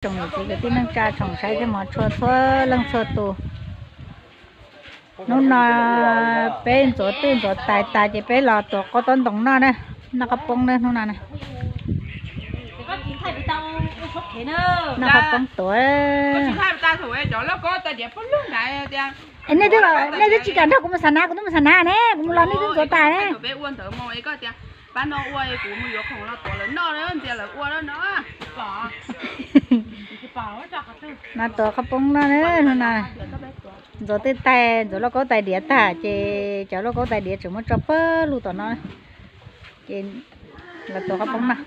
Tsoom niam txiv kwv tij neej tsa tsoom saib thiab mov tshua txhua leej txhua tus. Hnub no peb ntxuav twj ntxuav tais tas ces peb los tuav qaub taub ntoos noj na, noj qhaub poob na hnub no na. Noj qhaub poob tuav. Nej twb, nej twb tsis kam nrog kuv mus xa na, kuv twb mus xa na ne, kuv mus los nej twb ntxuav tais ne. No tuav qhaub poob noj na hnub no. Ntxuav twj tais, ntxuav lauj kaub tais diav tag ces cov lauj kaub tais diav tseem muab tso pawg lug tom no. Ces los tuav qhaub poob noj.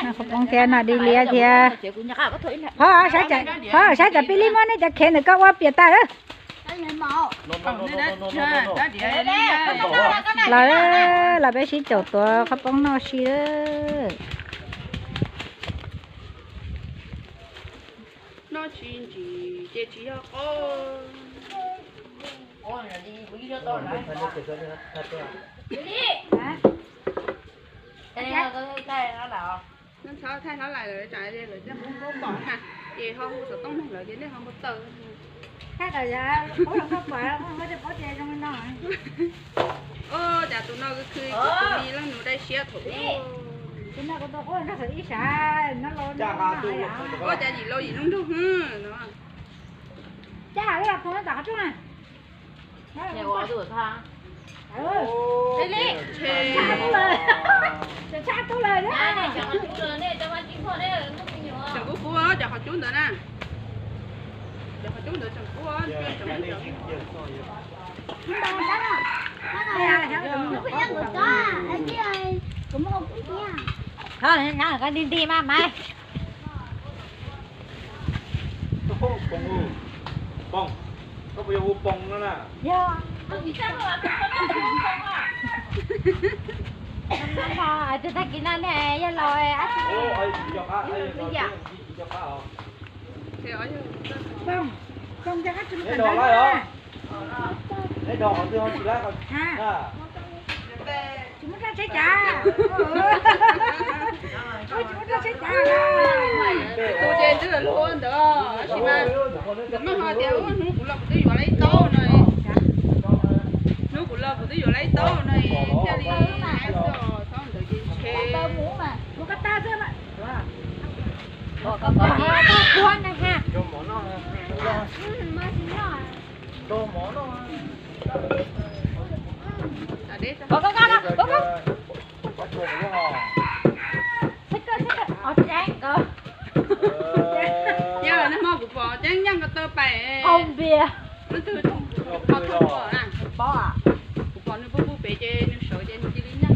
Noj qhaub poob thiab noj dib liab thiab. Qhov, qhov saib tsam pib lib muab nej cov khev ntawm koj ua piam tag lawm. Los, los peb sib caum tuav qhaub poob noj si lawm. Noj tsis ntsim ces tsis yog qo. Noj txhob thaij hlab lais lawm, tsam lawv coj mus pom na, ces ho hu xov tooj nug lawv ces nej ho mus taw. Cas tus no khwv tus me leej nus dai siab thaum ub. Ua cas yim laus yim lub nroog hwb no. Tseem kub kub cov qhov cub ntawd na. Cov qhov cub ntawd tseem kub. Nti nti mas mas. Poom, koj puas yog hu Poom no na? Yog. Tus tag kis no ne yog laus. Neb dog qhov twg ho tsis laib qhov. Tsis muaj roj tsheb cav. Tsis muaj roj tsheb cav. Tus ces twb luag ntawd tab sis mas nws mas ho tias hnub kuv los kuv twb yuav lawm ib taub no. Hnub kuv los kuv twb yuav lawm ib taub no thiaj li hais txog thaum ntawd ces ntshe. Yog nag hmo kuv pom ceeb nyeej ko taw pais. Kuv pom nws pub pub pem ces nws sawv ces nws cia li nyeej.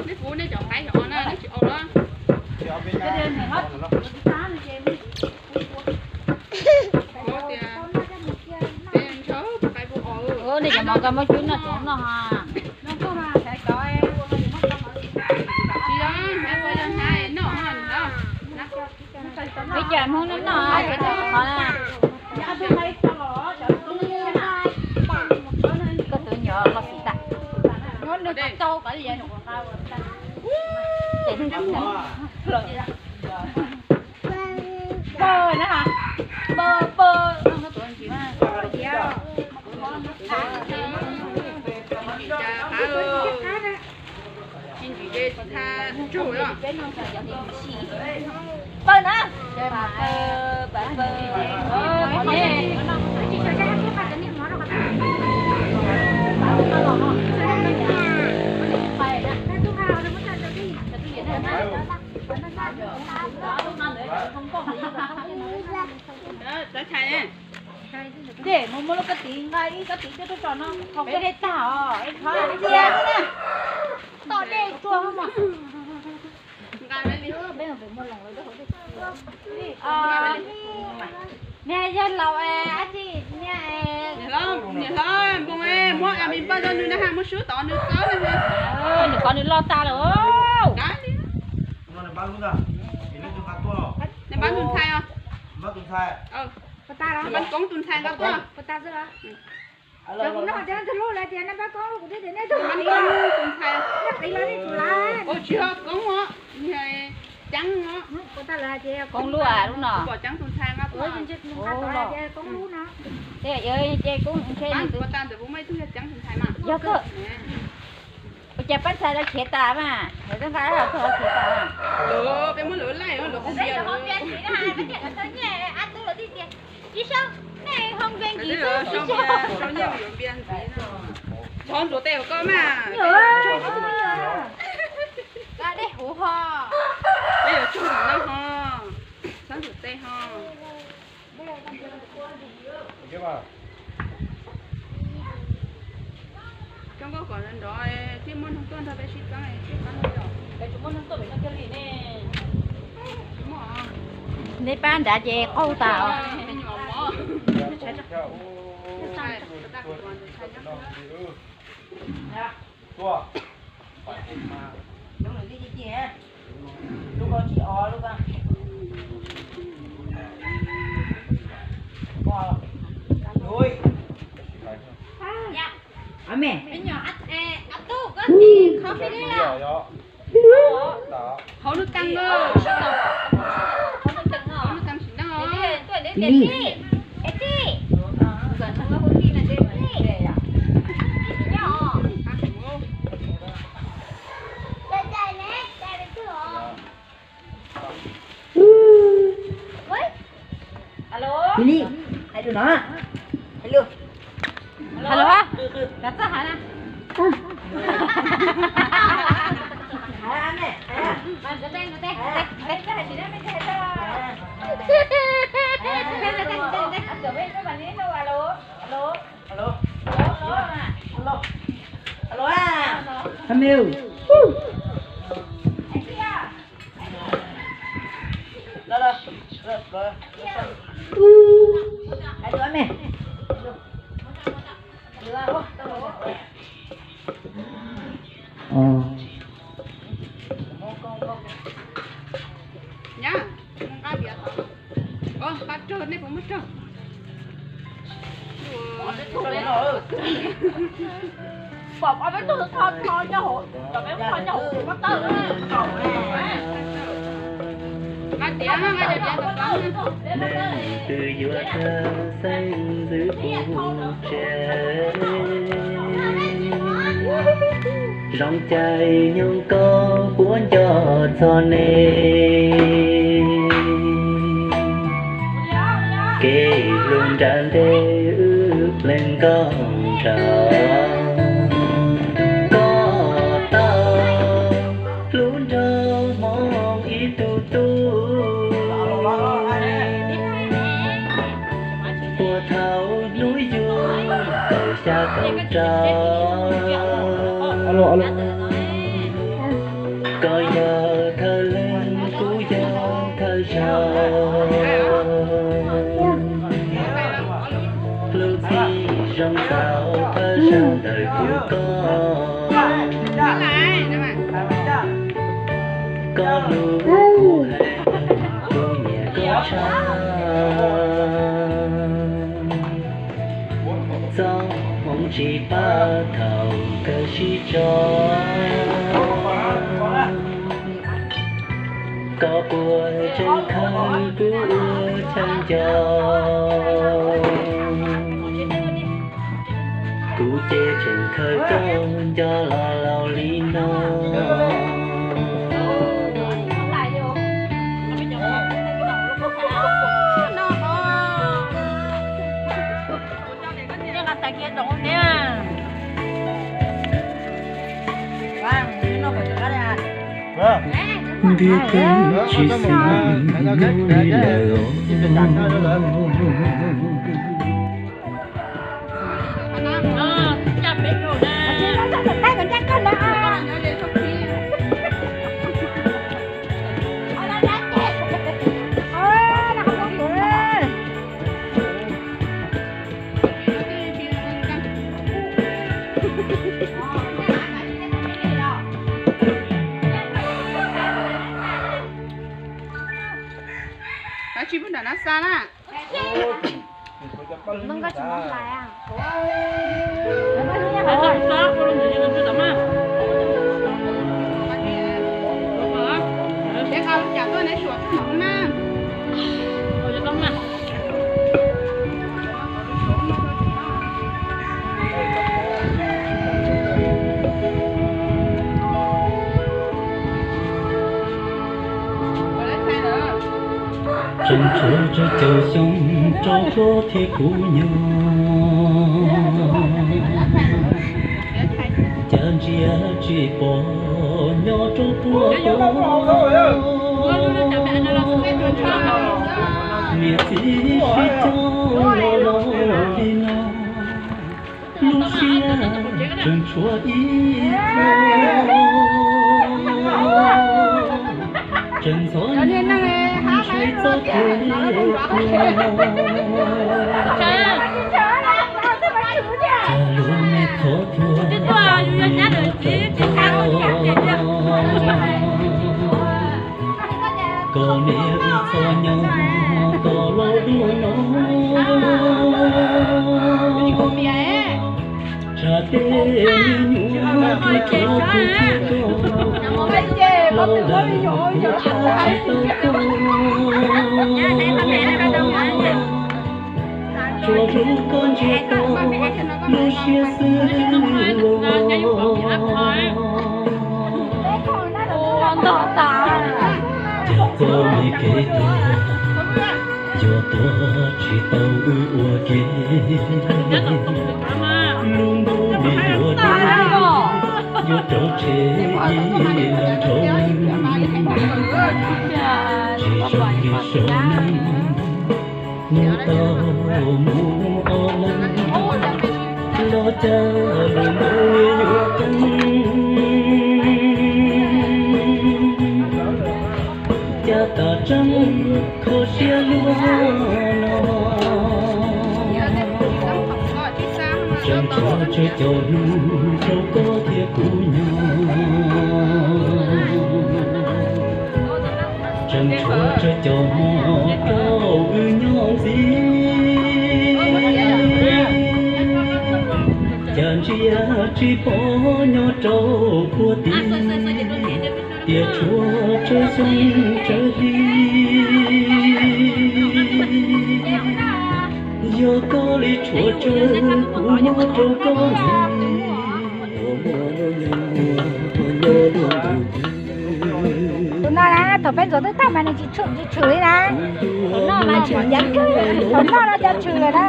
Nej pub nej cov qaib xyov o na, nej tsis o los. Tias peb ntshaw tus qaib pub o. Nej cov mov koj muab cub noj tsoom noj ha. Tsis yog, nab koj yog nab noj ha. Peb cov Hmoob noj noj ces tau qhov na. Koj tus nyuam los xim tas. Nws tau qhov li. Pawg na, pawg, pawg. Pawg na. Dej, mus muab lub kab tiv nqa ib kab tiv coj tuaj tso no, peb dej tag os, ib qho cia. Tom dej tsuag mas. Niag yawg laus, niam hlob, niam hlob npoo, muab a mi npawj rau nws na ha, muab sub tod nws txawb na. Nws qhov nws loj tas lawm. Nws pab nws ntxhais os. Puas tas los? Pab koob tus ntxhais nqa tuaj. Puas tas xwb los? Cov kuv noj cov ntxhais lub lawv tias nej pab koob kuv thiaj tias nej tug ntxhais, nej qiv los nej tsum lawv. Tsis yog koob os, ceeb os. Puas tas lawv tias koob lub, lub no. Pom ceeb tus ntxhais nqa tuaj. Koob lub no. Ces koob ntshe puas tas ntawm kuv muaj ib tug yog ceeb tus ntxhais mas. Yog kawg. Ua cas pab ntxhais lawv khiav tas mas, lawv twb nqa lawv tug khiav tas mas. Peb muab lawv laij, lawv qhov npias lawv. Ib sab, nej ho npe nkiv xwb, ib sab. Sau nyiaj yuav npias ntxiv no. Txhob ntxuav tes koj mas. Dej huv ho. Peb yuav tsaug no ho. Txhob ntxuav tes ho. Coj nkauj kom nrov nrov thiaj muaj neeg tuaj nrog peb sib txeeb thiaj pab no yom. Peb tsis muaj neeg tuaj pem no kiag li ne. Tsis muaj. Nej pab nrad ces qaug tas os. Me nyuam mov. Ntshai, ntshai, ntshai nyob. Tuaj. Lub ko tsis o lub ko. Hauv lub teeb, hauv lub teeb sim neej os. Alo. Alo. Alo. Kav txaj hav na. Alo. Alo. Alo. Alo. Alo. Nyab, mus nqa diav tod. Nqa rawg, nej puas muaj rawg? Pom peb tug tho tho nyob hauv, peb tho nyob hauv muab tawm. Nqa diav, nqa cov diav tod. Neb twb yuav txawj xeeb ntxwv kuv tsev, zoo cai nyoog koj puab nco txog neb. Kev hlub nram ntej wb pleev nkauj nraug, koj tau hlub nraug hmoob ib tug tub. Puag thaum hnub yug kaum xya kaum rau, koj yog thawj leeg kuv yog thawj zaug. Lub txij zoo txaus thawj zaug ntawm kuv koj, koj hlub kuv heev, kuv nyiam koj tshaj. Txoj hmoov tsis pab thaum kawg sib tso, koj puas tseem khawb kuv ua chaw nco? Kuv ces tseem khawb koj nco los laus li no. Ntiaj teb tsis xis hnub li lawm. Tsis pub nram na xa na. Tseem tshuav tsawg caum xyoo rau koj thiab kuv nyob, cas ntsia tsis pom nyob rau puag tod. Niam txiv sib coj los los li no, lub siab tseem tshuav ib txoj, tseem ntxhov ntshai txoj kev tuag. Cas lub me qhov tuag tau tau, kom niam wb txhob nyob tos los dua no. Tsam tej me nyuam tuag rau kuv thiab koj, los lawm kuv ua tsis tau koj. Tsuas hlub koj ntsiag to lub siab xwb los. Cas txoj me kev tuag yuav tuag tsis tau wb ua ke. Lub ntuj nim yuav deb, yuav rau tshev ib leeg dhau, tsis zoo li saum neeg. Mus tau mus ob leeg, los cas lub ntuj yuav qeeb. Cas tas tseeb kho siab luaj no, tseem tshuav tsawg caum hnub rau koj thiab kuv nyob. Tseem tshuav tsawg caum hmo rau wb nyob ntxiv, cas ntsia tsis pom nyob rau puag tid. Tias tshuav tsawg xyoo tsawg hli, yog koj li tshuav tsawg kuv muab rau koj ntxiv. Tus no na, thaum peb ntxuav twb tag mas nws tsis tshwm, tsis tshwm li na. Thaum no mas tshwm ncav kawg, thaum no no cov tshwm lawm na.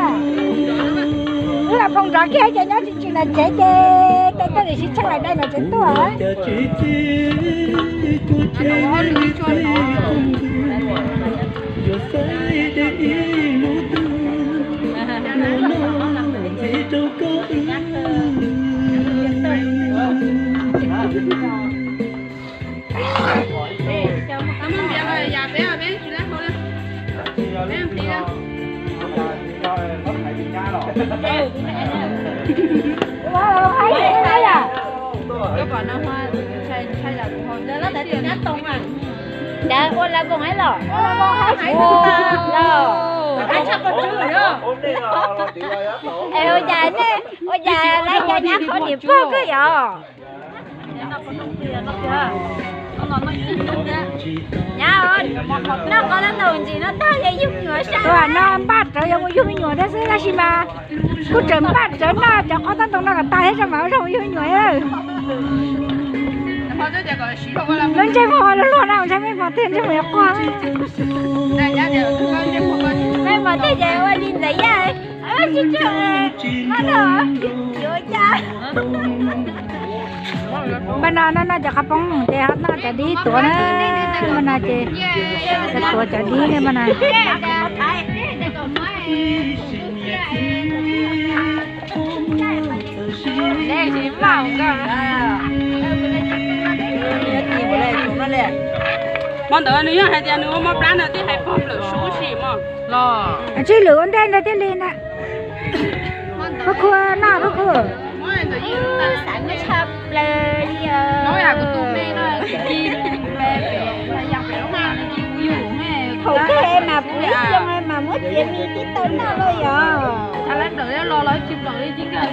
Wb los phoo nrov kiag ces nyob tsis tshwm na tsev ces tej tag lwm sib tsheej lawm dai mas tsev tuaj. Ua la voos los? Es ua cas nej, ua cas lawv cov nyab qhov niam pog kawg yom? Nyab, noj qhov tau ntsis no tag ces yug me nyuam sab. Noj npaj rawv yuav mus yug me nyuam thiab xwb tab sis mas kuj tseem npaj rawv noj cov qhov tau ntoo no kom tag thiab tso mam ua zog mus yug me nyuam. Lub ntsej muag ua luag luag na, ntshai mej hmo tiag ntsej muag yuav quaj. Mej hmo tiag ces ua li ntxawm yaj, tsis tsuag, yuav cas. Npaj no noj noj cov qhov poob ces ho noj cov dib tuav na, npaj no ces tuav cov dib ne npaj no. Hmo ntawd nws yeej hais tias nws ua mov plab ntawd twb hais pog plaws sub si mog los. Tswj lwm ua ntej ntawd thiaj li na. Pab khu noj pab khu. Xav muab tshaj plaws li os. Thaum kawg mas kuv ib xyoo mas muab Ces me nyuam tau noj los yog? Thav lab nrawm los los tsis nplawm li tsis nkag.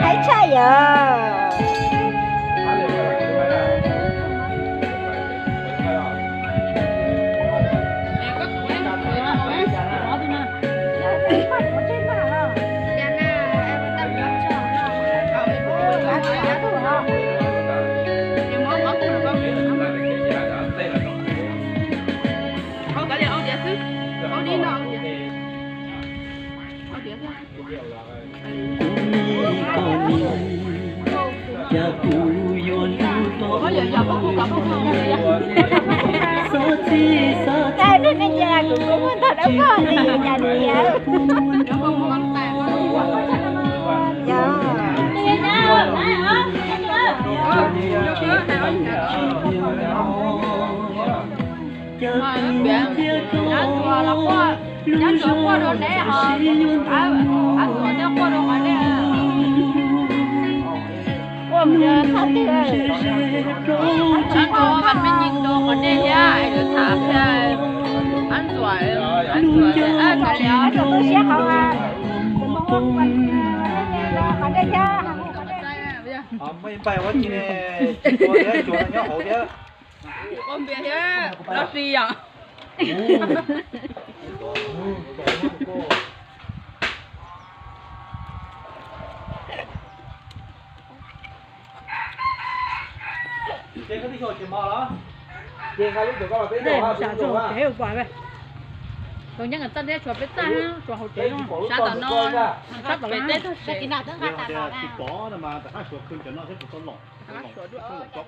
Haib tshaj yom. Thaij nej cia kuv kuv muaj ntau dab vog li cas tias. Nyab ntsuag quaj dua neb, ab ntsuag thiaj quaj dua qhov neb. Ab ntsuag mas me nyuam dua qhov neb thiab, es lawv tham thiab. Ab ntsuag, ab ntsuag, ab ntsuag tu siab qhov, qhov neb thiab. Muaj ib npaig ua tsis ne, tsis ua thiab, tsuas nyob hauv thiab. Ua npias thiab, loj si yom. Tau nyeeb txaj thiab tshuav peb txaj, tshuav hauv tsev, tshuav tom no, sab tom no. Tsis pom mas tam qab suav khw cov no thiab kuv tau los, los tsis pom.